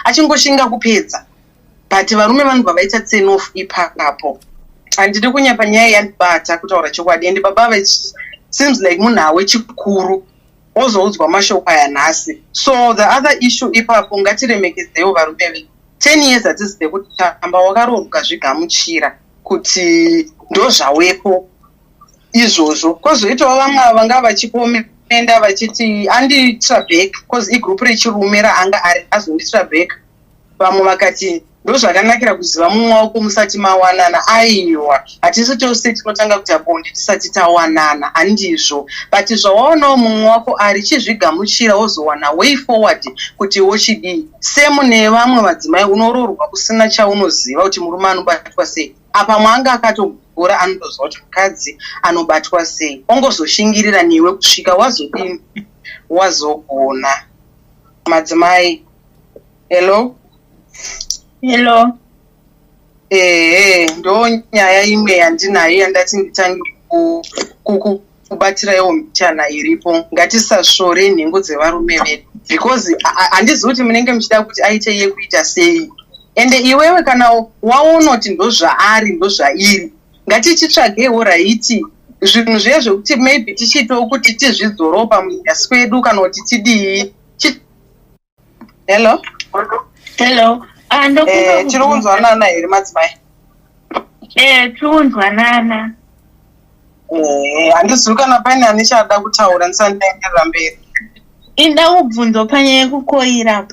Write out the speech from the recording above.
Achingoshinga kupedza, but varume vanobva vaita turn off ipapo. Handidi kunyepa, nyaya yandibata, kutaura chokwadi. Ende baba ava seems like munhu awe chikuru ozoudzwa mashoko aya nhasi. So the other issue ipapo, ngatiremekedzeiwo varume vedu. 10 years hatizive kutamba. Wakaroorwa, ukazvigamuchira kuti ndozvawepo izvozvo. Kwozoitawo vamwe ava vanga vachikomenda vachiti andiitira back, 'cause igroup rechirume raanga ari, azondiitira back. Vamwe vakati ndozvakanakira kuziva mumwe wako musati mawanana. Aiwa, hatisi tose tinotanga kuita bonde tisati tawanana, handizvo. But zvawaonawo mumwe wako ari, chizvigamuchira, wozowana way forward kuti wochidii. Semune vamwe madzimai, unoroorwa kusina chaunoziva kuti murume anobatwa sei. Apa mwanga akatogora, anotoziva kuti mukadzi anobatwa sei, ongozoshingirira newe kusvika wazodini, wazogona. Madzimai, hello. Hello. Ehe, ndo nyaya imwe yandinayo yandati nditange kubatiraiwo michana iripo. Ngatisasvore nhengo dzevarume vedu, because handizivi kuti munenge muchida kuti aite yekuita sei. Ende iwewe kana waona kuti ndozvaari, ndozvairi, ngatichitsvagewo right zvinhu zviye zvekuti maybe tichiitawo kuti tizvidzorewo pamunyasi kwedu, kana kuti tidii. Hello. Hello. Ah, tiri kunzwanana here, madzimai? Eh, tiri kunzwanana. Handizivi kana paine ane chaada kutaura ndisati ndaenderera mberi. Inda kubvunzwa panyaya yekukoira.